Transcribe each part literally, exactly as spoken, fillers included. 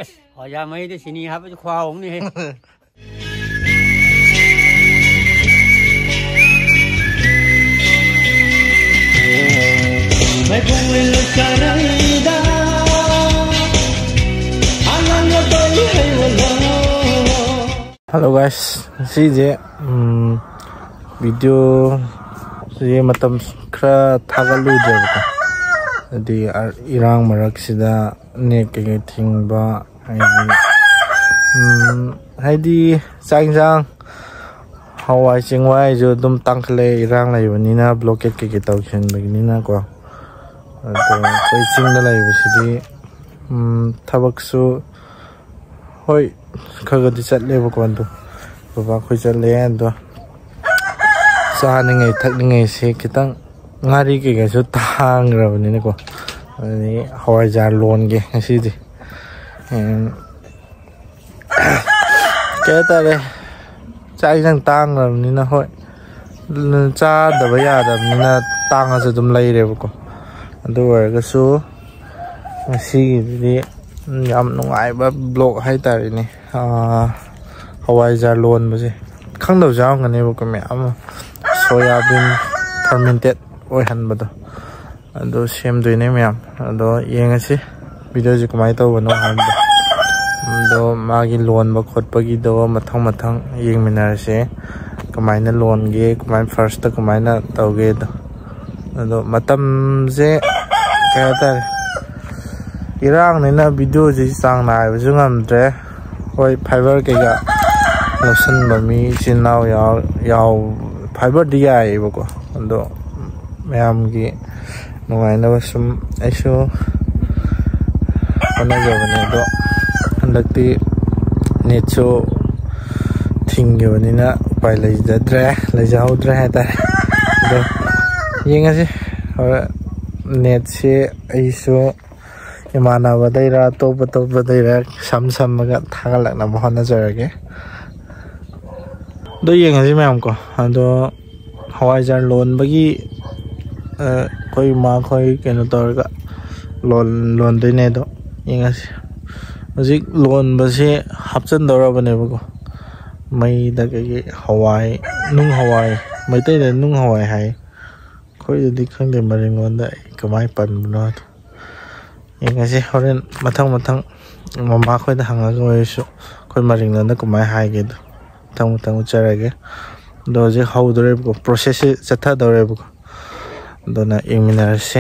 ꯑꯁ, ꯍꯋꯥꯏꯖꯥꯔ ꯃꯍꯤꯗ ꯆꯤꯅꯤ ꯍꯥꯞꯄꯁꯨ ꯈꯨꯍꯥꯎ ꯑꯃꯅꯤꯍꯦ꯫ ꯃꯩꯕꯨꯡ ꯂꯩꯂꯣꯏ ꯆꯥꯔꯩꯗ ꯑꯉꯥꯡ ꯑꯇꯣꯝꯕꯤ ꯍꯩ ꯋꯥꯂꯣ꯫ Hello guys, ꯉꯁꯤꯁꯦ ꯎꯝ, video ꯁꯤ ꯃꯇꯝ ꯈꯔ ꯊꯥꯒꯠꯂꯨꯗ꯭ꯔꯦꯕꯀꯣ, ꯍꯥꯏꯗꯤ ꯑ- ꯏꯔꯥꯡ ꯃꯔꯛꯁꯤꯗ ꯅꯦꯠ ꯀꯩꯀꯩ ꯊꯤꯡꯕ, ꯍꯥꯏꯗꯤ ꯎꯝ, ꯍꯥꯏꯗꯤ ꯆꯥꯛ ꯌꯦꯟꯁꯥꯡ, ꯍꯋꯥꯏ ꯆꯦꯡꯋꯥꯏꯁꯨ ꯑꯗꯨꯝ ꯇꯥꯡꯈꯠꯂꯛꯑꯦ, ꯏꯔꯥꯡ ꯂꯩꯕꯅꯤꯅ, blockade ꯀꯩꯀꯩ ꯇꯧꯁꯤꯟꯕꯒꯤꯅꯤꯅꯀꯣ꯫ ꯑꯗꯣ ꯑꯩꯈꯣꯏ ꯆꯤꯡꯗ ꯂꯩꯕꯁꯤꯗꯤ ꯎꯝ, ꯊꯕꯛꯁꯨ ꯍꯣꯏ ꯈꯔ ꯈꯔꯗꯤ ꯆꯠꯂꯦꯕꯀꯣ꯫ ꯑꯗꯣ ꯕꯕꯥ ꯑꯩꯈꯣꯏ ꯆꯠꯂꯦ꯫ ꯑꯗꯣ ꯆꯥꯅꯤꯡꯉꯥꯏ ꯊꯛꯅꯤꯡꯉꯥꯏꯁꯦ ꯈꯤꯇꯪ, ꯉꯥꯔꯤ ꯀꯩꯀꯥꯁꯨ ꯇꯥꯡꯈ꯭ꯔꯕꯅꯤꯅꯀꯣ, ꯑꯗꯨꯗꯒꯤ ꯍꯋꯥꯏꯖꯥꯔ ꯂꯣꯟꯒꯦ ꯉꯁꯤꯗꯤ꯫ ꯎꯝ, ꯀꯩ ꯍꯥꯏꯇꯥꯔꯦ, ꯆꯥꯛ ꯌꯦꯟꯁꯥꯡ ꯇꯥꯡꯈ꯭ꯔꯕꯅꯤꯅ, ꯍꯣꯏ, ꯆꯥꯗꯕ ꯌꯥꯗꯕꯅꯤꯅ ꯇꯥꯡꯉꯁꯨ ꯑꯗꯨꯝ ꯂꯩꯔꯦꯕꯀꯣ꯫ ꯑꯗꯨ ꯑꯣꯏꯔꯒꯁꯨ ꯉꯁꯤꯒꯤꯗꯤ ꯌꯥꯝ ꯅꯨꯡꯉꯥꯏꯕ vlog ꯍꯥꯏꯇꯥꯔꯦꯅꯦ꯫ ꯑꯥ, ꯍꯋꯥꯏꯖꯥꯔ ꯂꯣꯟꯕꯁꯦ ꯈꯪꯗꯕꯁꯨ ꯌꯥꯎꯔꯝꯒꯅꯦꯕꯀꯣ ꯃꯌꯥꯝ ꯑꯃ꯫ Soya bean fermented ꯑꯣꯏꯍꯟꯕꯗꯣ, ꯑꯗꯣ ꯁꯦꯝꯗꯣꯏꯅꯦ ꯃꯌꯥꯝ꯫ ꯑꯗꯣ ꯌꯦꯡꯉꯁꯤ videoꯁꯦ ꯀꯃꯥꯏꯅ ꯇꯧꯕꯅꯣ ꯍꯥꯏꯕꯗꯣ꯫ ꯑꯗꯣ ꯃꯥꯒꯤ ꯂꯣꯟꯕ ꯈꯣꯠꯄꯒꯤꯗꯣ ꯃꯊꯪ ꯃꯊꯪ ꯌꯦꯡꯃꯤꯟꯅꯔꯁꯦ, ꯀꯃꯥꯏꯅ ꯂꯣꯟꯒꯦ, ꯀꯃꯥꯏꯅ firstꯇ ꯀꯃꯥꯏꯅ ꯇꯧꯒꯦꯗꯣ꯫ ꯑꯗꯣ ꯃꯇꯝꯁꯦ ꯀꯩ ꯍꯥꯏꯇꯥꯔꯦ, ꯏꯔꯥꯡꯅꯤꯅ videoꯁꯤ ꯆꯥꯡ ꯅꯥꯏꯕꯁꯨ ꯉꯝꯗ꯭ꯔꯦ꯫ ꯍꯣꯏ, fiber ꯀꯩꯀꯥ ꯂꯧꯁꯟꯕ ꯃꯤ ꯏꯆꯤꯟ ꯏꯅꯥꯎ ꯌꯥꯎ ꯌꯥꯎ fiberꯗꯤ ꯌꯥꯏꯌꯦꯕꯀꯣ, ꯑꯗꯣ ꯃꯌꯥꯝꯒꯤ ꯅꯨꯡꯉꯥꯏꯅꯕ ꯁꯨꯝ ꯑꯩꯁꯨ ꯍꯣꯠꯅꯖꯕꯅꯦ꯫ ꯑꯗꯣ ꯍꯟꯗꯛꯇꯤ ꯅꯦꯠꯁꯨ ꯊꯤꯡꯈꯤꯕꯅꯤꯅ ꯎꯄꯥꯏ ꯂꯩꯖꯗ꯭ꯔꯦ, ꯂꯩꯖꯍꯧꯗ꯭ꯔꯦ ꯍꯥꯏꯇꯥꯔꯦ꯫ ꯑꯗꯣ ꯌꯦꯡꯉꯁꯤ꯫ ꯍꯣꯏ, ꯅꯦꯠꯁꯦ ꯑꯩꯁꯨ ꯏꯃꯥꯟꯅꯕꯗꯩꯔ ꯑꯇꯣꯞ ꯑꯇꯣꯞꯄꯗꯩꯔ ꯁꯝ ꯁꯝꯃꯒ ꯊꯥꯒꯠꯂꯛꯅꯕ ꯍꯣꯠꯅꯖꯔꯒꯦ꯫ ꯑꯗꯣ ꯌꯦꯡꯉꯁꯤ ꯃꯌꯥꯝ ꯀꯣ꯫ ꯑꯗꯣ ꯍꯋꯥꯏꯖꯥꯔ ꯂꯣꯟꯕꯒꯤ, ꯑ, ꯑꯩꯈꯣꯏ ꯏꯃꯥꯈꯣꯏ ꯀꯩꯅꯣ ꯇꯧꯔꯒ ꯂꯣꯟ- ꯂꯣꯟꯗꯣꯏꯅꯦ꯫ ꯑꯗꯣ ꯌꯦꯡꯉꯁꯤ꯫ ꯍꯧꯖꯤꯛ ꯂꯣꯟꯕꯁꯦ ꯍꯥꯞꯆꯤꯟꯗꯧꯔꯕꯅꯦꯕꯀꯣ꯫ ꯃꯩꯗ ꯀꯩꯀꯩ ꯍꯋꯥꯏ, ꯅꯨꯡ ꯍꯋꯥꯏ, ꯃꯩꯇꯩꯗ ꯅꯨꯡ ꯍꯋꯥꯏ ꯍꯥꯏ, ꯑꯩꯈꯣꯏꯗꯗꯤ ꯈꯪꯗꯦ ꯃꯔꯤꯡꯂꯣꯟꯗ ꯑꯩ ꯀꯃꯥꯏꯅ ꯄꯟꯕꯅꯣ꯫ ꯌꯦꯡꯉꯁꯤ ꯍꯣꯔꯦꯟ ꯃꯊꯪ ꯃꯊꯪ ꯃꯃꯥ ꯈꯣꯏꯗ ꯍꯪꯉꯒ ꯑꯣꯏꯔꯁꯨ ꯑꯩꯈꯣꯏ ꯃꯔꯤꯡꯂꯣꯟꯗ ꯀꯃꯥꯏꯅ ꯍꯥꯏꯒꯦꯗꯣ ꯃꯊꯪ ꯃꯊꯪ ꯎꯠꯆꯔꯒꯦ꯫ ꯑꯗꯣ ꯍꯧꯖꯤꯛ ꯍꯧꯗꯣꯔꯦꯕꯀꯣ, ꯄ꯭ꯔꯣꯁꯦꯁꯁꯦ ꯆꯠꯊꯗꯧꯔꯦꯕꯀꯣ꯫ ꯑꯗꯨꯅ ꯌꯦꯡꯃꯤꯟꯅꯔꯁꯤ꯫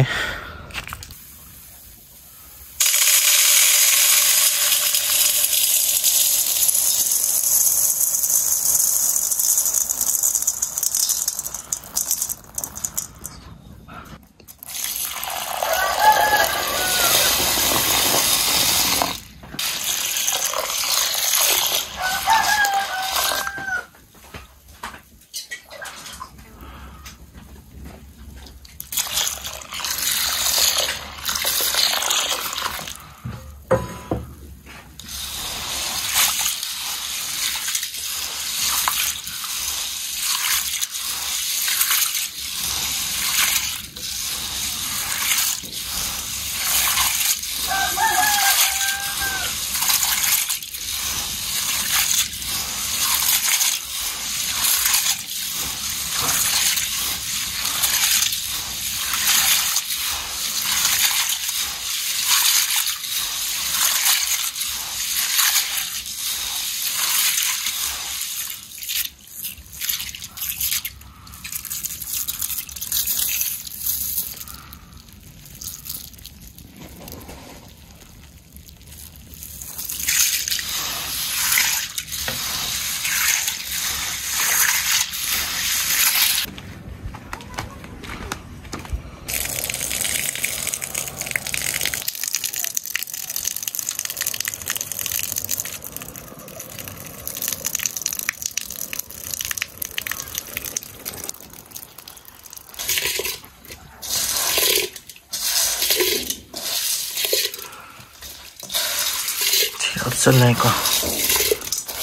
ꯍꯥꯞꯆꯜꯂꯦꯀꯣ꯫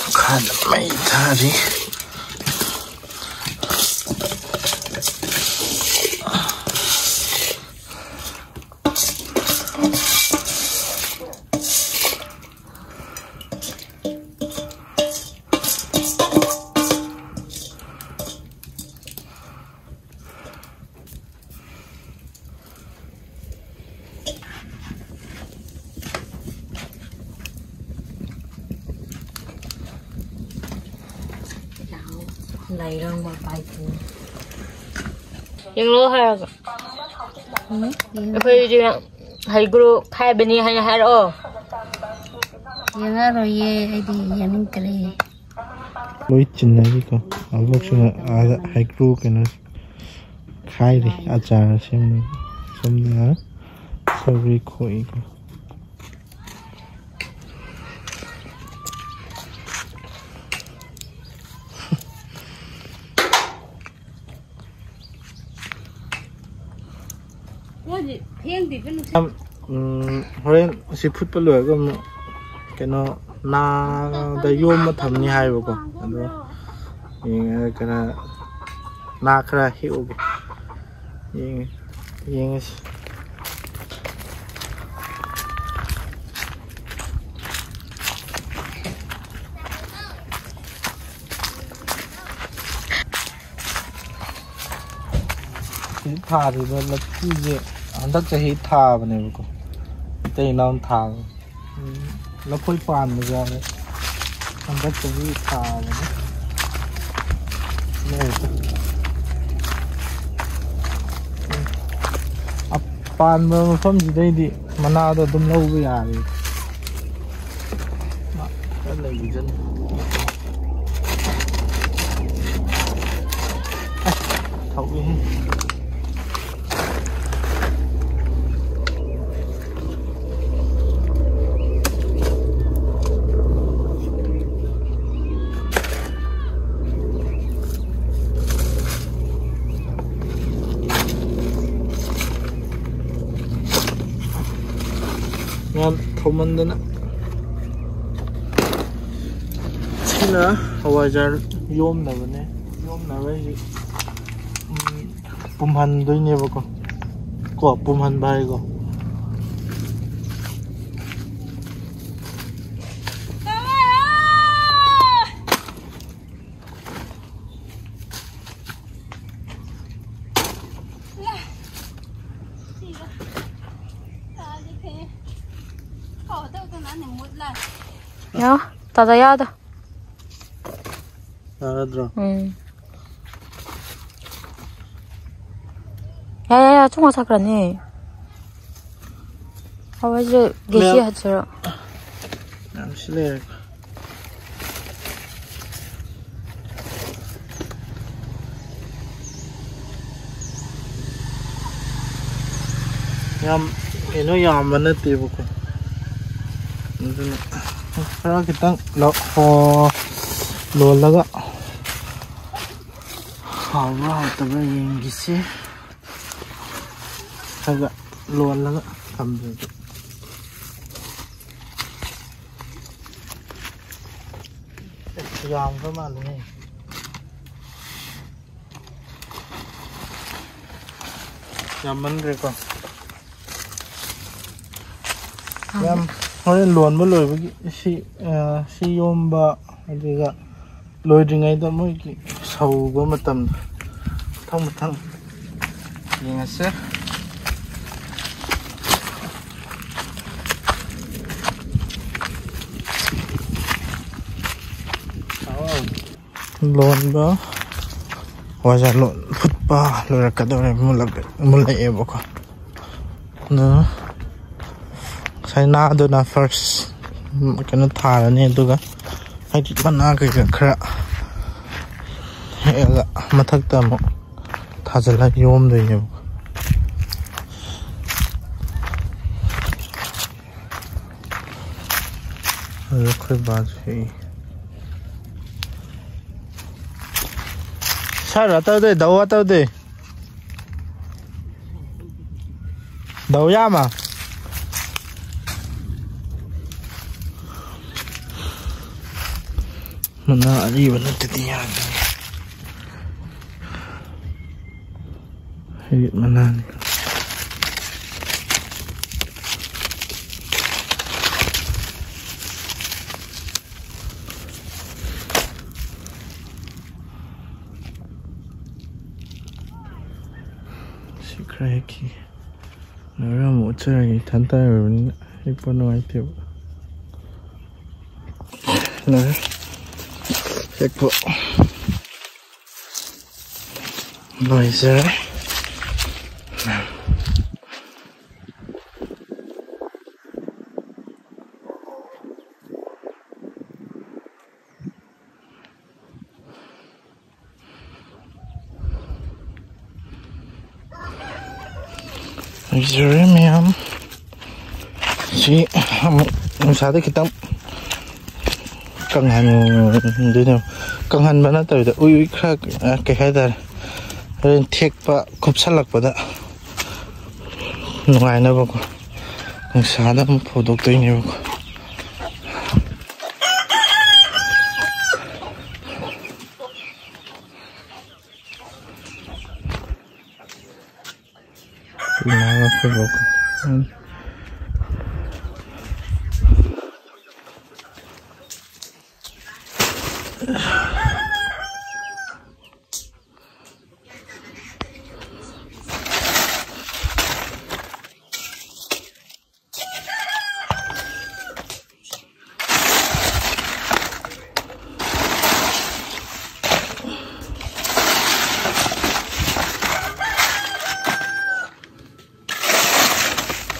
ꯃꯈꯥꯗ ꯃꯩ ꯊꯥꯔꯤ꯫ ꯌꯦꯡꯂꯣ ꯍꯥꯏꯔꯒ꯫ ꯎꯝ, ꯌꯦꯡꯉꯣ꯫ ꯑꯩꯈꯣꯏꯗꯤ ꯍꯩꯒ꯭ꯔꯨ ꯈꯥꯏꯕꯅꯤ ꯍꯥꯏꯅ ꯍꯥꯏꯔꯛꯑꯣ꯫ ꯌꯦꯡꯉꯔꯣꯏꯌꯦ, ꯑꯩꯗꯤ ꯌꯦꯡꯅꯤꯡꯗ꯭ꯔꯦ꯫ ꯂꯣꯏ ꯆꯤꯟꯅꯔꯤꯀꯣ꯫ ꯑꯕꯣꯛꯁꯤꯅ ꯑꯥꯗ ꯍꯩꯀ꯭ꯔꯨ ꯀꯩꯅꯣ ꯈꯥꯏꯔꯤ, ꯑꯆꯥꯔ ꯁꯦꯝꯅꯕ꯫ ꯁꯣꯝꯗꯅ ꯁꯧꯒ꯭ꯔꯤ ꯈꯣꯛꯏꯀꯣ꯫ ꯃꯣꯏꯗꯤ ꯐꯦꯡꯗꯦꯕ ꯅꯨꯡꯁꯤꯠ꯫ ꯌꯥꯝ, ꯎꯝ, ꯍꯣꯔꯦꯟ ꯑꯁꯤ ꯐꯨꯠꯄ ꯂꯣꯏꯔꯒ ꯑꯃꯨꯛ ꯀꯩꯅꯣ ꯅꯥꯗ ꯌꯣꯝꯃ ꯊꯝꯅꯤ ꯍꯥꯏꯕꯀꯣ꯫ ꯑꯗꯣ ꯌꯦꯡꯉꯒ ꯈꯔ ꯅꯥ ꯈꯔ ꯍꯦꯛꯎꯒꯦ꯫ ꯌꯦꯡꯉꯦ, ꯌꯦꯡꯉꯁꯤ꯫ ꯁꯤ ꯊꯥꯔꯤꯕ ꯂꯐꯨꯁꯦ ꯍꯟꯗꯛ ꯆꯍꯤ ꯊꯥꯕꯅꯦꯕꯀꯣ, ꯏꯇꯩ ꯏꯅꯥꯎꯅ ꯊꯥꯕ꯫ ꯎꯝ, ꯂꯐꯣꯏ ꯄꯥꯟꯕꯁꯨ ꯌꯥꯎꯔꯦ꯫ ꯍꯟꯗꯛ ꯆꯍꯤ ꯊꯥꯕꯅꯦ꯫ ꯂꯣꯏꯔꯦ꯫ ꯎꯝ, ꯑꯄꯥꯟꯕ ꯃꯐꯝꯁꯤꯗꯩꯗꯤ ꯃꯅꯥꯗꯣ ꯑꯗꯨꯝ ꯂꯧꯕ ꯌꯥꯔꯦ꯫ ꯃꯥ ꯈꯔ ꯂꯩꯈꯤꯁꯅꯨ꯫ ꯑꯁ, ꯊꯧꯏꯍꯦ꯫ ꯌꯥꯝ ꯊꯧꯃꯟꯗꯅ꯫ ꯁꯤꯅ ꯍꯋꯥꯏꯖꯥꯔ ꯌꯣꯝꯅꯕꯅꯦ꯫ ꯌꯣꯝꯅꯕ ꯍꯥꯏꯁꯦ, ꯎꯝ, ꯄꯨꯝꯍꯟꯗꯣꯏꯅꯦꯕꯀꯣ꯫ ꯀꯣ, ꯄꯨꯝꯍꯟꯕ ꯍꯥꯏꯀꯣ꯫ ꯌꯥ, ꯇꯥꯗ ꯌꯥꯗ꯫ ꯌꯥꯔꯗ꯭ꯔꯣ? ꯎꯝ꯫ 야, 야, 야, 총알 사크라네. 아, 왜 이제 네. 게 하죠? ꯌꯥꯝ ꯁꯤ ꯂꯩꯔꯦ꯫ ꯌꯥꯝ ꯀꯩꯅꯣ ꯌꯥꯝꯕ ꯅꯠꯇꯦꯕꯀꯣ꯫ ꯑꯗꯨꯅ ꯈꯔ ꯈꯤꯇꯪ ꯂꯧ-, ꯍꯣ-, ꯂꯣꯜꯂꯒ ꯍꯥꯎꯕ꯭ꯔꯥ ꯍꯥꯎꯇꯕ꯭ꯔꯥ ꯌꯦꯡꯈꯤꯁꯦ꯫ ꯈꯔ ꯂꯣꯜꯂꯒ ꯊꯝꯗ꯭ꯔꯗꯤ꯫ ꯌꯥꯝꯈ꯭ꯔ ꯃꯥꯜꯂꯦꯅꯦ꯫ ꯌꯥꯝꯃꯟꯈ꯭ꯔꯦꯀꯣ꯫ ꯌꯥꯝ ꯍꯣꯔꯦꯟ ꯂꯣꯟꯕ ꯂꯣꯏꯕꯒꯤ ꯁꯤ, ꯑ, ꯁꯤ ꯌꯣꯝꯕ, ꯑꯗꯨꯒ ꯂꯣꯏꯗ꯭ꯔꯤꯉꯩꯗ ꯃꯣꯏꯒꯤ ꯁꯧꯕ ꯃꯇꯝꯗꯣ ꯃꯊꯪ ꯃꯊꯪ ꯌꯦꯡꯉꯁꯦ꯫ ꯂꯣꯟꯕ, ꯋꯥꯖꯥ ꯂꯣꯟ ꯐꯨꯠꯄ ꯂꯣꯏꯔꯛꯀꯗꯧꯔꯦ, ꯃꯨꯜꯂꯛ-, ꯃꯨꯜꯂꯛꯑꯦꯕꯀꯣ꯫ ꯑꯗꯨ ꯉꯁꯥꯏ ꯅꯥꯗꯨꯅ first, ꯎꯝ, ꯀꯩꯅꯣ ꯊꯥꯔꯅꯤ, ꯑꯗꯨꯒ ꯍꯥꯏꯗꯤ ꯃꯅꯥ ꯀꯩꯀꯥ ꯈꯔ ꯍꯦꯛꯑꯒ ꯃꯊꯛꯇ ꯑꯃꯨꯛ ꯊꯥꯖꯤꯜꯂꯒ ꯌꯣꯝꯗꯣꯏꯅꯦꯕ꯫ ꯑꯗꯨ ꯑꯩꯈꯣꯏ ꯕꯥꯁꯨ ꯍꯦꯛꯏ꯫ ꯁꯥꯔ ꯑꯇꯧꯗꯦ, ꯗꯧ ꯑꯇꯧꯗꯦ꯫ ꯗꯧ ꯌꯥꯃ꯫ ꯃꯅꯥ ꯑꯔꯤꯕ ꯅꯠꯇꯗꯤ ꯌꯥꯗꯦ꯫ ꯍꯩꯔꯤꯠ ꯃꯅꯥꯅꯤ꯫ ꯁꯤ ꯈꯔ ꯍꯦꯛꯈꯤꯒꯦ꯫ ꯂꯣꯏꯔ ꯑꯃꯨꯛ ꯎꯠꯆꯔꯒꯦ꯫ ꯏꯊꯟꯇ ꯑꯣꯏꯕꯅꯤꯅ ꯍꯦꯛꯄ ꯅꯨꯡꯉꯥꯏꯇꯦꯕ꯫ ꯂꯣꯏꯔꯦ꯫ ꯍꯦꯛꯄ ꯂꯣꯏꯖꯔꯦ꯫ ꯂꯩꯖꯔꯦ ꯃꯌꯥꯝ꯫ ꯁꯤ ꯑꯃꯨꯛ ꯅꯨꯡꯁꯥꯗ ꯈꯤꯇꯪ ꯀꯪꯍꯟꯗꯣꯏꯅꯦꯕ꯫ ꯀꯪꯍꯟꯕ ꯅꯠꯇꯕꯤꯗ ꯎꯏ ꯎꯏ ꯈꯔ, ꯑ, ꯀꯩ ꯍꯥꯏꯇꯥꯔꯦ, ꯍꯣꯔꯦꯟ ꯊꯦꯛꯄ ꯈꯨꯞꯁꯜꯂꯛꯄꯗ ꯅꯨꯡꯉꯥꯏꯅꯕꯀꯣ, ꯅꯨꯡꯁꯥꯗ ꯑꯃꯨꯛ ꯐꯧꯗꯣꯛꯇꯣꯏꯅꯦꯕꯀꯣ꯫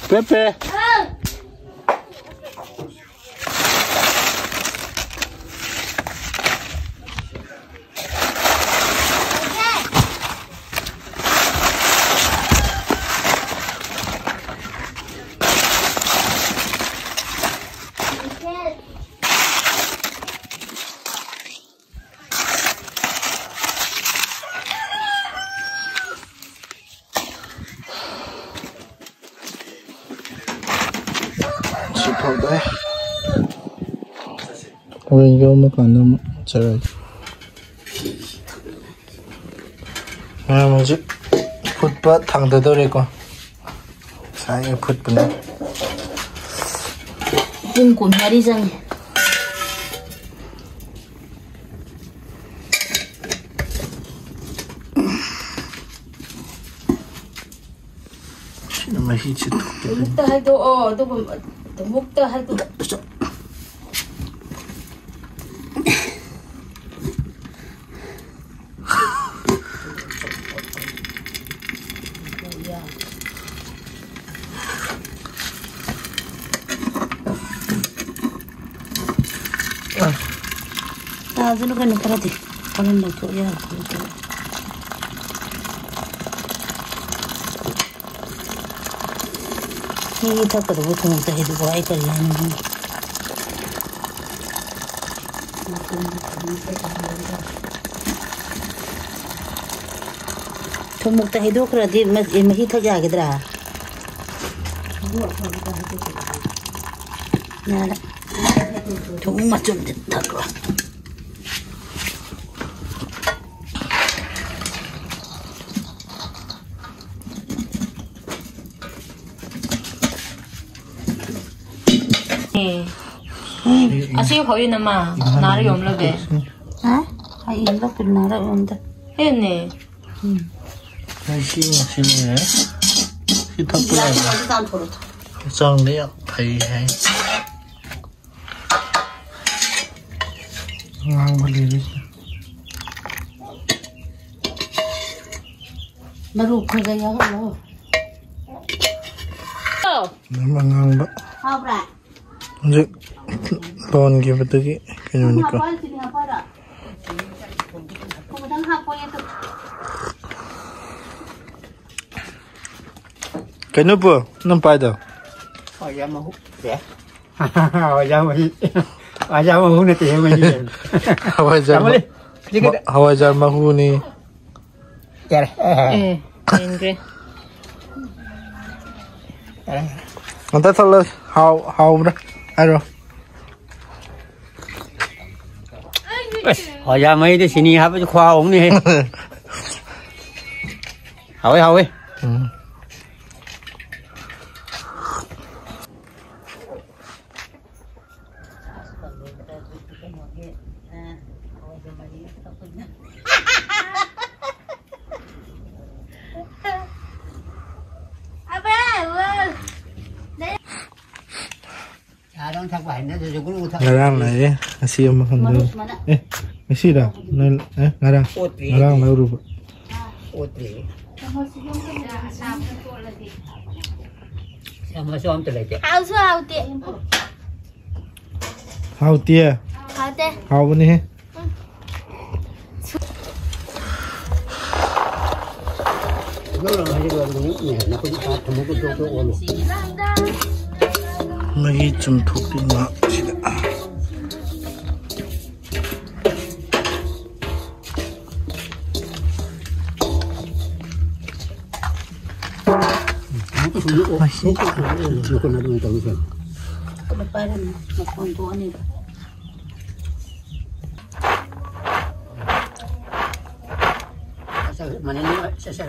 ꯄꯦꯄꯦ꯫ ꯁꯤ ꯐꯧꯗꯣꯛꯑꯦ꯫ ꯍꯣꯔꯦꯟ ꯌꯣꯝꯃꯀꯥꯟꯗ ꯑꯃꯨꯛ ꯆꯥꯔꯒꯦ꯫ ꯃꯌꯥꯝ ꯍꯧꯖꯤꯛ ꯐꯨꯠꯄ ꯊꯥꯡꯗꯗꯧꯔꯦꯀꯣ꯫ ꯉꯁꯥꯏ ꯐꯨꯠꯄꯅꯦ꯫ ꯄꯨꯡ ꯀꯨꯟꯃꯔꯤ ꯆꯪꯉꯦ꯫ ꯁꯤꯅ ꯃꯍꯤꯁꯦ ꯊꯣꯛꯇꯣꯏꯅꯤ꯫ ꯑꯃꯨꯛꯇ ꯍꯥꯏꯗꯣꯛꯑꯣ, ꯑꯗꯨꯒ ꯑꯃꯨꯛꯇ ꯍꯥꯏꯗꯣꯛꯑꯣ꯫ ꯇꯥꯁꯅꯨ ꯀꯩꯅꯣ, ꯈꯔꯗꯤ ꯍꯣꯔꯦꯟ ꯂꯧꯊꯣꯛ ꯌꯥꯔꯦ꯫ ꯃꯍꯤ ꯊꯛꯀꯗꯧꯕ ꯊꯨꯝꯃꯣꯛꯇ ꯍꯩꯗꯣꯛꯄ ꯍꯥꯏ ꯀꯔꯤ ꯍꯥꯏꯅꯣ ꯈꯪꯗꯦ꯫ ꯊꯨꯝꯃꯣꯛꯇ ꯍꯩꯗꯣꯛꯈ꯭ꯔꯗꯤ ꯃ-, ꯃꯍꯤ ꯊꯛ ꯌꯥꯒꯗ꯭ꯔꯥ? ꯌꯥꯔꯦ꯫ ꯊꯨꯝ ꯃꯆꯨꯝꯗꯤ ꯊꯛꯂꯣ꯫ ꯑꯦ꯫ ꯎꯝ, ꯑꯁꯤ ꯍꯣꯏ ꯅꯃ ꯅꯥꯔ ꯌꯣꯝꯂꯒꯦ꯫ ꯍꯥ? ꯑꯩ ꯏꯟꯕ ꯀꯨꯟ ꯅꯥꯔ ꯌꯣꯝꯗ꯫ ꯍꯦꯟꯅꯦ꯫ ꯎꯝ꯫ ꯑꯩ ꯁꯤ ꯉꯁꯤꯅꯦ꯫ ꯁꯤ ꯊꯛꯄ ꯌꯥꯏ꯫ ꯍꯛꯆꯥꯡꯗ ꯌꯥꯝ ꯐꯩ ꯍꯥꯏ꯫ ꯑꯉꯥꯡꯕ ꯂꯩꯔꯤꯁꯦ꯫ ꯃꯔꯨ ꯈꯔ ꯈꯔ ꯌꯥꯎꯍꯜꯂꯣ꯫ ꯑꯗꯨꯝ ꯑꯉꯥꯡꯕ꯫ ꯍꯥꯎꯕ꯭ꯔꯥ? ꯍꯧꯖꯤꯛ ꯂꯣꯟꯈꯤꯕꯗꯨꯒꯤ ꯀꯩꯅꯣꯅꯤꯀꯣ꯫ ꯍꯥꯞꯄꯣ, ꯆꯤꯅꯤ ꯍꯥꯞꯄꯣ ꯍꯥꯏꯔꯣ? ꯊꯨꯝꯗꯪ ꯍꯥꯞꯄꯣꯌꯦ ꯑꯗꯨ꯫ ꯀꯩꯅꯣ ꯄꯨ, ꯅꯪ ꯄꯥꯏꯗꯣ? ꯍꯋꯥꯏꯖꯥꯔ ꯃꯍꯨ꯫ ꯑꯦ꯫ ꯍꯋꯥꯏꯖꯥꯔ ꯃꯍꯤ꯫ ꯍꯋꯥꯏꯖꯥꯔ ꯃꯍꯨ ꯅꯠꯇꯦ, ꯃꯍꯤ꯫ ꯍꯋꯥꯏꯖꯥꯔ ꯃ-, ꯇꯥꯃꯣꯂꯦ, ꯁꯤ ꯈꯤꯇ-, ꯍꯋꯥꯏꯖꯥꯔ ꯃꯍꯨꯅꯤ꯫ ꯌꯥꯔꯦ꯫ ꯑꯦ, ꯍꯦꯟꯈ꯭ꯔꯦ꯫ ꯌꯥꯔꯦ꯫ ꯑꯝꯇ ꯊꯛꯂ ꯍꯥꯎ-, ꯍꯥꯎꯕ꯭ꯔꯥ? ꯍꯥꯏꯔꯣ꯫ ꯑꯁ, ꯍꯋꯥꯏꯖꯥꯔ ꯃꯍꯤꯗ ꯁꯤꯅꯤ ꯍꯥꯞꯄꯁꯨ ꯈꯨꯍꯥꯎ ꯑꯃꯅꯤꯍꯦ꯫ ꯍꯥꯎꯋꯦ, ꯍꯥꯎꯋꯦ꯫ ꯎꯝ꯫ ꯆꯥꯗꯪ ꯊꯛꯄ ꯍꯩꯅꯗ꯭ꯔꯁꯨ ꯒꯨꯂꯨ ꯊꯛ꯫ ꯉꯔꯥꯡ ꯂꯩꯌꯦ, ꯉꯁꯤ ꯑꯃ ꯐꯪꯗꯣꯏꯅꯤ꯫ ꯃꯔꯨꯞ ꯃꯅꯥ꯫ ꯑꯦ, ꯉꯁꯤꯔꯥ? ꯅꯣꯏ, ꯑꯦ, ꯉꯔꯥꯡ꯫ ꯑꯣꯠꯇ꯭ꯔꯤ ꯉꯔꯥꯡ ꯑꯩꯗꯤ꯫ ꯂꯧꯔꯨꯕ꯫ ꯑꯣꯠꯇ꯭ꯔꯤ꯫ ꯆꯥꯃꯁꯁꯨ ꯑꯝꯇ ꯂꯩꯇꯦ꯫ ꯍꯥꯎꯁꯨ ꯍꯥꯎꯇꯦ꯫ ꯍꯥꯎꯇꯦ꯫ ꯍꯥꯎꯇꯦ꯫ ꯍꯥꯎꯕꯅꯤꯍꯦ꯫ ꯅꯪ ꯍꯧꯖꯤꯛ ꯑꯣꯏꯔꯕꯅꯤ, ꯅꯈꯣꯏ ꯊꯝꯃꯒ ꯇꯣꯛ ꯇꯣꯛ ꯑꯣꯜꯂꯨ꯫ ꯃꯍꯤ ꯆꯨꯝꯊꯣꯛꯄꯤ ꯉꯥ ꯁꯤꯗ꯫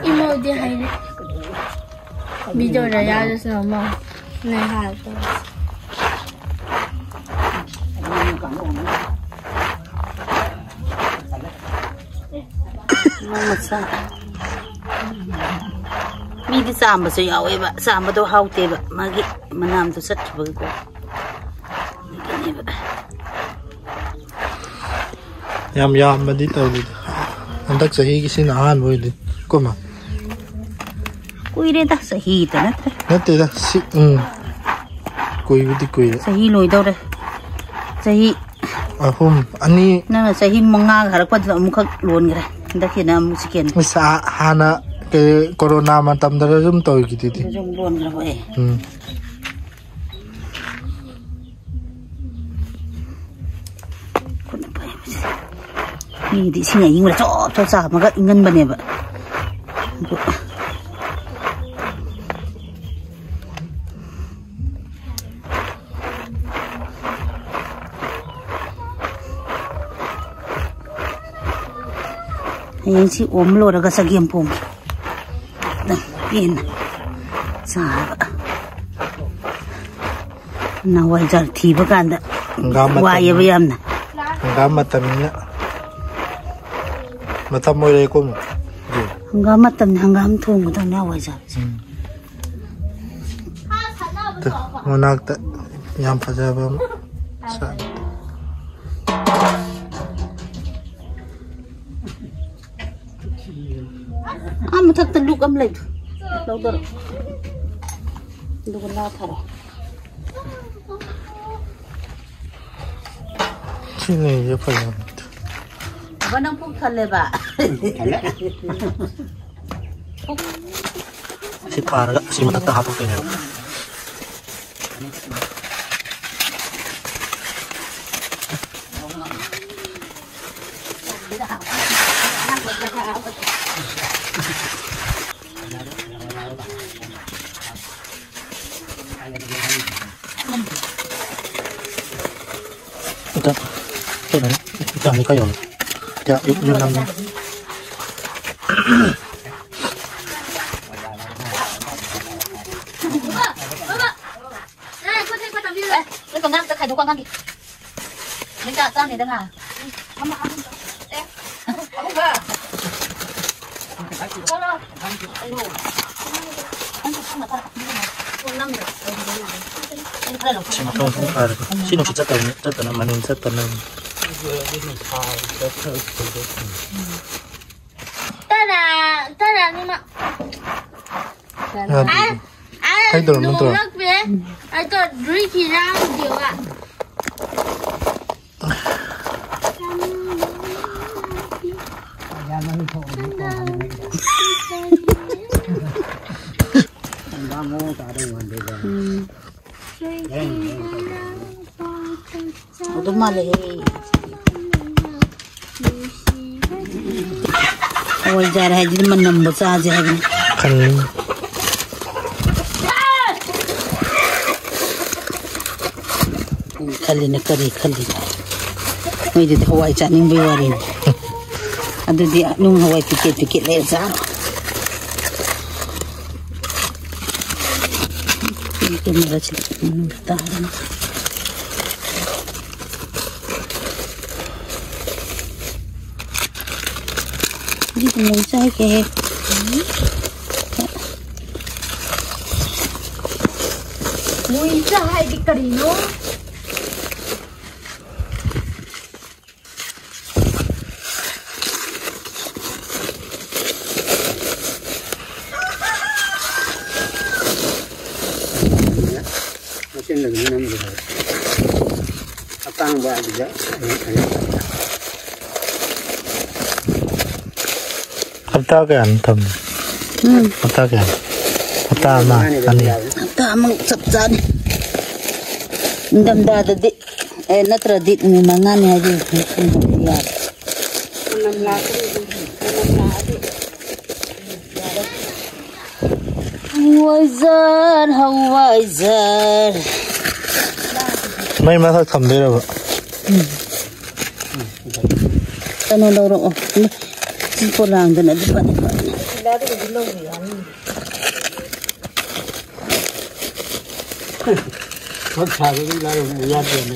ꯏꯃꯧꯗꯤ ꯍꯩꯔꯦ꯫ ꯚꯤꯗꯤꯑꯣꯗ ꯌꯥꯎꯔꯁꯨ ꯑꯃ ꯅꯩꯍꯥꯔꯛꯇꯣꯏꯅꯦ꯫ ꯃꯆꯥ꯫ ꯃꯤꯗꯤ ꯆꯥꯝꯕꯁꯨ ꯌꯥꯎꯋꯦꯕ, ꯆꯥꯝꯕꯗꯣ ꯍꯥꯎꯇꯦꯕ, ꯃꯥꯒꯤ ꯃꯅꯥꯝꯗꯣ ꯆꯠꯈꯤꯕꯒꯤꯀꯣ꯫ ꯑꯗꯨꯒꯤꯅꯦꯕ꯫ ꯌꯥꯝ ꯌꯥꯝꯕꯗꯤ ꯇꯧꯗꯦꯗ꯫ ꯍꯟꯗꯛ ꯆꯍꯤꯒꯤ ꯁꯤꯅ ꯑꯍꯥꯟꯕ ꯑꯣꯏꯗꯣꯏꯅꯤ꯫ ꯀꯣ ꯃꯥ? ꯀꯨꯏꯔꯦꯗ, ꯆꯍꯤꯗ ꯅꯠꯇ꯭ꯔꯦ꯫ ꯅꯠꯇꯦꯗ, ꯁꯤ, ꯎꯝ꯫ ꯀꯨꯏꯕꯨꯗꯤ ꯀꯨꯏꯔꯦ꯫ ꯆꯍꯤ ꯂꯣꯏꯗꯧꯔꯦ꯫ ꯆꯍꯤ ꯑꯍꯨꯝ, ꯑꯅꯤ꯫ ꯅꯪꯅ ꯆꯍꯤ ꯃꯉꯥꯒ ꯍꯥꯏꯔꯛꯄꯗꯨꯗ ꯑꯃꯨꯛꯈꯛ ꯂꯣꯟꯈ꯭ꯔꯦ꯫ ꯍꯟꯗꯛꯀꯤꯅ ꯑꯃꯨꯛ ꯁꯦꯀꯦꯟ꯫ ꯑꯁ, ꯍꯥ-, ꯍꯥꯟꯅ ꯀꯩ, ꯀꯣꯔꯣꯅꯥ ꯃꯇꯝꯗꯔ ꯑꯗꯨꯝ ꯇꯧꯈꯤꯗꯨꯗꯤ꯫ ꯑꯗꯨꯁꯨ ꯑꯃꯨꯛ ꯂꯣꯟꯈ꯭ꯔꯕ ꯑꯩ꯫ ꯎꯝ꯫ ꯈꯨꯠꯅ ꯄꯥꯏꯕꯁꯦ꯫ ꯃꯤꯒꯤꯗꯤ ꯏꯁꯤꯡ ꯑꯏꯪꯕꯗ ꯆꯣꯞ ꯆꯣꯞ ꯆꯥꯝꯃꯒ ꯏꯪꯍꯟꯕꯅꯦꯕ꯫ ꯑꯗꯨ ꯍꯌꯦꯡ ꯁꯤ ꯑꯣꯝ ꯂꯣꯏꯔꯒ ꯆꯒꯦꯝ ꯄꯣꯝꯒꯦ꯫ ꯅꯪ ꯄꯦꯟꯅ ꯆꯥꯕ꯫ ꯅꯋꯥꯏꯖꯥꯔ ꯊꯤꯕ ꯀꯥꯟꯗ ꯍꯪꯒꯥꯝ ꯃꯇꯝ-, ꯋꯥꯏꯌꯦꯕ ꯌꯥꯝꯅ꯫ ꯍꯪꯒꯥꯝ ꯃꯇꯝꯅꯤꯅ꯫ ꯃꯇꯝ ꯑꯣꯏꯔꯦꯀꯣ ꯑꯃꯨꯛ꯫ ꯍꯪꯒꯥꯝ ꯃꯇꯝꯅꯤ, ꯍꯪꯒꯥꯝ ꯊꯣꯡꯒꯗꯕꯅꯤ ꯍꯋꯥꯏꯖꯥꯔꯁꯦ꯫ ꯎꯝ꯫ ꯇꯨ, ꯃꯅꯥꯛꯇ ꯌꯥꯝ ꯐꯖꯕ ꯑꯃ ꯁꯥꯠꯂꯤ꯫ ꯑꯥ ꯃꯊꯛꯇ ꯂꯨꯛ ꯑꯃ ꯂꯩꯗꯣ꯫ ꯂꯧꯗꯔꯣ꯫ ꯑꯗꯨꯒ ꯂꯥꯊꯔꯣ꯫ ꯁꯤ ꯂꯩꯁꯦ ꯐꯖꯕꯅꯤ꯫ ꯕꯕꯥ, ꯅꯪ ꯄꯨꯛ ꯊꯜꯂꯦꯕ? ꯊꯜꯂꯦ꯫ ꯁꯤ ꯄꯥꯔꯒ ꯁꯤ ꯃꯊꯛꯇ ꯍꯥꯞꯄꯛꯇꯣꯏꯅꯦꯕ꯫ ꯑꯅꯤ ꯀꯩꯅꯣ? ꯌꯥ, ꯌꯨꯝ, ꯌꯨꯝ ꯅꯝꯃꯦ꯫ ꯑꯦ, ꯅꯣꯏ ꯄꯪꯉꯥꯡꯗ ꯈꯥꯏꯗꯣꯛꯀꯣ ꯑꯉꯥꯡꯒꯤ꯫ ꯅꯣꯏ ꯆꯥ ꯆꯥꯅꯤꯗ ꯉꯥ꯫ ꯁꯤ ꯃꯊꯪ ꯃꯊꯪ ꯐꯥꯔꯦ꯫ ꯁꯤ ꯅꯨꯡꯁꯤꯠ ꯆꯠꯇꯕꯅꯤ, ꯆꯠꯇꯅ ꯃꯅꯤꯜ ꯆꯠꯇꯅ꯫ ꯇꯔꯥ, ꯇꯔꯥꯅꯤꯃꯛ꯫ ꯌꯥꯗꯦ꯫ ꯑꯩ, ꯑꯩ ꯀꯩꯗꯧꯔꯝꯅꯣ ꯇꯧꯔꯣ? ꯅꯣꯡꯂꯛꯄꯤ꯫ ꯑꯩ ꯇꯣ ꯗ꯭ꯔꯤ ꯈꯤꯔꯥꯡ ꯗꯤꯌꯣꯒ꯫ ꯎꯝ꯫ ꯑꯗꯨꯝ ꯃꯥꯜꯂꯦꯍꯦ꯫ ꯍꯋꯥꯏꯖꯥꯔ ꯍꯥꯏꯁꯤꯗꯤ ꯃꯅꯝꯕ ꯆꯥꯁꯦ ꯍꯥꯏꯕꯅꯤ꯫ ꯈꯪꯉꯤ꯫ ꯈꯜꯂꯤꯅ ꯀꯔꯤ ꯈꯜꯂꯤꯅꯣ? ꯃꯣꯏꯗꯨꯗꯤ ꯍꯋꯥꯏ ꯆꯥꯅꯤꯡꯕꯒꯤ ꯋꯥꯔꯤꯅꯤ꯫ ꯑꯗꯨꯗꯤ ꯅꯨꯡ ꯍꯋꯥꯏ ꯄꯤꯀꯦꯠ ꯄꯤꯀꯦꯠ ꯂꯩꯔ ꯆꯥꯔꯣ꯫ ꯀꯦꯃꯦꯔꯥꯁꯤ ꯃꯅꯨꯡꯗ ꯇꯥꯔꯦ꯫ ꯑꯗꯨꯗꯤ ꯃꯣꯏ ꯆꯥꯏꯒꯦ꯫ ꯃꯣꯏ ꯆꯥ ꯍꯥꯏꯗꯤ ꯀꯔꯤꯅꯣ? ꯃꯆꯤꯟꯗ ꯑꯗꯨꯝ ꯅꯝꯕ ꯌꯥꯏ꯫ ꯑꯇꯥꯡꯕ ꯑꯗꯨꯗ ꯑꯩꯅ ꯈꯜꯂꯤ꯫ ꯍꯞꯇꯥ ꯀꯌꯥꯅꯣ ꯊꯝꯃꯤ? ꯎꯝ꯫ ꯍꯞꯇꯥ ꯀꯌꯥꯅꯣ? ꯍꯞꯇꯥ ꯑꯃ, ꯃꯥꯅꯦ, ꯑꯅꯤ? ꯌꯥꯏ꯫ ꯍꯞꯇꯥ ꯑꯃ ꯆꯞ ꯆꯥꯅꯤ꯫ ꯅꯤꯡꯊꯝꯊꯥꯗꯗꯤ, ꯑꯦ, ꯅꯠꯇ꯭ꯔꯗꯤ ꯅꯨꯃꯤꯠ ꯃꯉꯥꯅꯤ ꯍꯥꯏꯗꯤ ꯌꯥꯔꯦ꯫ ꯃꯅꯝ ꯂꯥꯛꯀꯅꯤ, ꯃꯅꯝ ꯂꯥꯛꯑꯗꯤ꯫ ꯍꯋꯥꯏꯖꯥꯔ, ꯍꯋꯥꯏꯖꯥꯔ꯫ ꯃꯩ ꯃꯊꯛ ꯊꯝꯗꯣꯏꯔꯕ? ꯎꯝ꯫ ꯀꯩꯅꯣ ꯂꯧꯔꯛꯑꯣ꯫ ꯁꯤ ꯄꯣꯂꯥꯡꯗꯅ ꯑꯗꯨ ꯐꯅꯤ ꯐꯅꯤ꯫ ꯈꯨꯠ ꯁꯥꯗꯨꯗꯤ ꯂꯥꯏꯔꯕꯅ ꯌꯥꯗꯦꯅꯦ꯫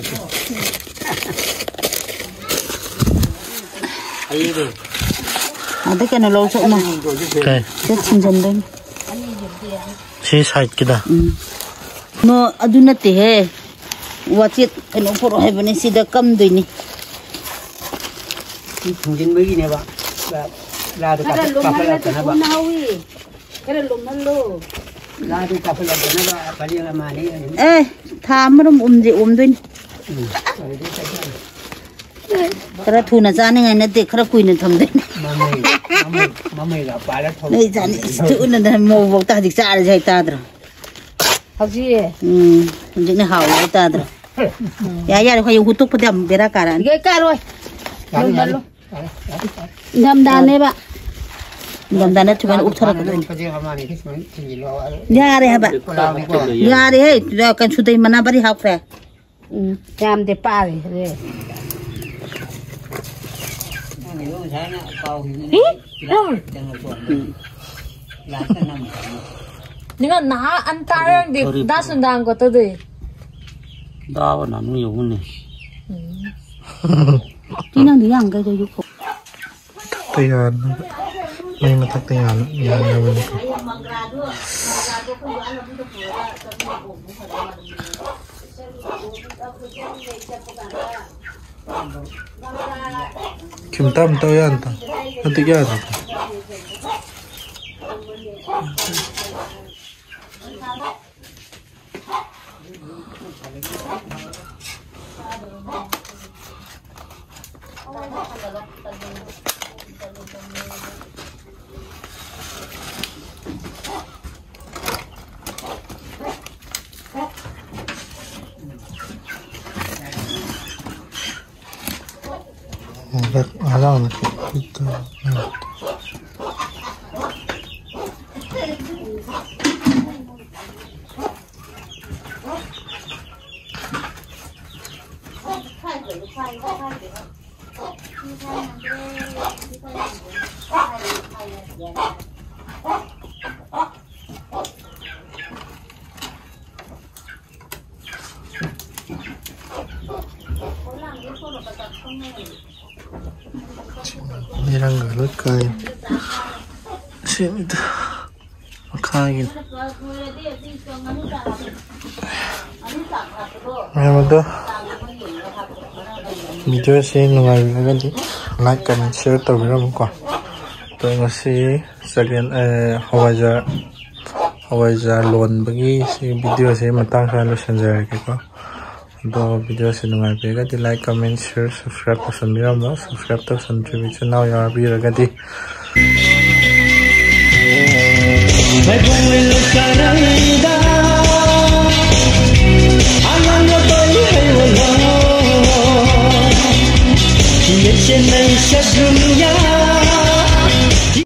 ꯑꯗꯩ ꯀꯩꯅꯣ ꯂꯧ ꯆꯠꯅ꯫ ꯀꯩ? ꯁꯤ ꯊꯤꯡꯖꯤꯟꯗꯣꯏꯅꯤ꯫ ꯁꯤ ꯁꯥꯏꯠꯀꯤꯗ? ꯎꯝ꯫ ꯅꯣ, ꯑꯗꯨ ꯅꯠꯇꯦꯍꯦ꯫ ꯋꯥꯆꯦꯠ ꯀꯩꯅꯣ ꯄꯨꯔꯛꯑꯣ ꯍꯥꯏꯕꯅꯤ, ꯁꯤꯗ ꯀꯝꯗꯣꯏꯅꯤ꯫ ꯁꯤ ꯊꯤꯡꯖꯤꯟꯕꯒꯤꯅꯦꯕ꯫ ꯂꯥꯗꯣ ꯈꯔ ꯀꯥꯈꯠ-, ꯂꯨꯝꯍꯜꯂꯗꯤ ꯀꯥꯈꯠꯂꯛꯇꯅꯕ꯫ ꯊꯨꯅ ꯍꯧꯏ꯫ ꯈꯔ ꯂꯨꯝꯍꯜꯂꯣ꯫ ꯂꯥꯗꯣ ꯀꯥꯈꯠꯂꯛꯇꯅꯕ ꯄꯔꯦꯡ ꯑꯃ ꯑꯅꯤ ꯑꯅꯤ꯫ ꯑꯦ, ꯊꯥ ꯑꯃꯔꯣꯝ ꯎꯝꯁꯦ ꯑꯣꯝꯗꯣꯏꯅꯤ꯫ ꯎꯝ, ꯑꯗꯨꯗꯤ ꯆꯠꯈ꯭ꯔꯅꯤ꯫ ꯈꯔ ꯊꯨꯅ ꯆꯥꯅꯤꯡꯉꯥꯏ ꯅꯠꯇꯦ, ꯈꯔ ꯀꯨꯏꯅ ꯊꯝꯗꯣꯏꯅꯦ꯫ ꯃꯃꯩ, ꯃꯃꯩ, ꯃꯃꯩꯒ ꯄꯥꯜꯂ ꯊꯣꯛꯂꯛꯄ꯫ ꯅꯣꯏ ꯆꯥꯅꯤꯡ-, ꯊꯨꯅ ꯃꯧ ꯐꯥꯎꯇ ꯍꯧꯖꯤꯛ ꯆꯥꯔꯁꯦ ꯍꯥꯏ ꯇꯥꯗ꯭ꯔꯣ? ꯍꯧꯖꯤꯛ? ꯎꯝ, ꯍꯧꯖꯤꯛꯅ ꯍꯥꯎꯔꯦ ꯍꯥꯏ ꯇꯥꯗ꯭ꯔꯣ? ꯌꯥꯔꯦ, ꯌꯥꯔꯦ, ꯍꯌꯦꯡ ꯍꯨꯠꯇꯣꯛꯄꯗ ꯌꯥꯝ ꯕꯦꯔꯥ ꯀꯥꯔꯛꯑꯅꯤ꯫ ꯏꯒꯦ ꯀꯥꯔꯣꯏ꯫ ꯌꯥꯔꯦ, ꯌꯥꯔꯦ, ꯂꯨꯝꯍꯜꯂꯣ꯫ ꯌꯥꯔꯦ, ꯌꯥꯔꯦ, ꯌꯥꯔꯦ꯫ ꯏꯪꯊꯝꯊꯥꯅꯦꯕ꯫ ꯏꯪꯊꯝꯊꯥ ꯅꯠꯇ꯭ꯔꯤꯉꯩꯗ ꯎꯞꯊꯔꯛꯀꯗꯣꯏꯅꯤ꯫ ꯄꯔꯦꯡ ꯑꯃ ꯑꯅꯤ ꯁꯨꯃꯥꯏꯅ ꯊꯤꯡꯖꯤꯜꯂꯣ꯫ ꯌꯥꯔꯦ ꯍꯥꯏꯕ꯫ ꯄꯣꯂꯥꯡꯗꯣ꯫ ꯌꯥꯔꯦꯍꯦ, ꯀꯩꯅꯣ ꯁꯨꯗꯩ ꯃꯅꯥ ꯄꯔꯤ ꯍꯥꯞꯈ꯭ꯔꯦ꯫ ꯎꯝ, ꯌꯥꯝꯗꯦ, ꯄꯥꯔꯦ꯫ ꯅꯪꯒꯤꯗꯣ ꯉꯁꯥꯏꯅ ꯀꯥꯎꯈꯤꯕꯅꯤꯅꯦ꯫ ꯏ? ꯅꯪ꯫ ꯀꯩꯅꯣ ꯇꯧꯔꯝꯕꯅꯤ꯫ ꯂꯥꯛꯇ ꯅꯝꯈ꯭ꯔꯕꯅꯤ꯫ ꯅꯤꯡꯉꯣ ꯅꯍꯥ ꯑꯟꯇꯥꯔꯪꯗꯤ ꯀꯔꯤ, ꯀꯔꯤ? ꯗꯥꯁꯨꯟꯗꯥꯡ ꯀꯣꯠꯇꯗꯤ꯫ ꯗꯥꯕ ꯅꯥꯅꯨ ꯌꯧꯕꯅꯦ꯫ ꯎꯝ꯫ ꯁꯤ ꯅꯪꯗꯤ ꯌꯥꯝ ꯀꯩꯗꯧ ꯌꯨ ꯊꯛꯇ ꯌꯥꯟꯅꯕ, ꯃꯩ ꯃꯊꯛꯇ ꯌꯥꯟ-, ꯌꯥꯟꯅꯕꯅꯤꯀꯣ꯫ ꯈꯤꯝꯇ ꯑꯝꯇ ꯌꯥꯟꯇ꯫ ꯅꯠꯇꯦ, ꯌꯥꯗ꯭ꯔꯦ꯫ ꯃꯤꯔꯪꯒ ꯂꯣꯏ ꯀꯥꯏ꯫ ꯁꯤꯅꯤꯗ ꯃꯈꯥꯒꯤ꯫ ꯃꯌꯥꯝ ꯑꯗꯣ ꯚꯤꯗꯤꯑꯣꯁꯤ ꯅꯨꯡꯉꯥꯏꯕꯤꯔꯒꯗꯤ like, comment, share ꯇꯧꯕꯤꯔꯝꯃꯨꯀꯣ꯫ ꯑꯗꯣ ꯉꯁꯤ ꯆꯒꯦꯝ, ꯑꯦ, ꯍꯋꯥꯏꯖꯥꯔ, ꯍꯋꯥꯏꯖꯥꯔ ꯂꯣꯟꯕꯒꯤ ꯁꯤ ꯚꯤꯗꯤꯑꯣꯁꯤ ꯃꯇꯥꯡ ꯁ꯭ꯋꯥꯏꯗ ꯂꯣꯏꯁꯤꯟꯖꯔꯒꯦꯀꯣ꯫ ꯑꯗꯣ ꯚꯤꯗꯤꯑꯣꯁꯤ ꯅꯨꯡꯉꯥꯏꯕꯤꯔꯒꯗꯤ like, comment, share, subscribe ꯇꯧꯁꯟꯕꯤꯔꯝꯃꯣ꯫ Subscribe ꯇꯧꯁꯟꯗ꯭ꯔꯤꯕ ꯏꯆꯤꯟ ꯏꯅꯥꯎ ꯌꯥꯎꯕꯤꯔꯒꯗꯤ꯫ ꯂꯩꯕꯨꯡ ꯂꯩꯀꯥꯏ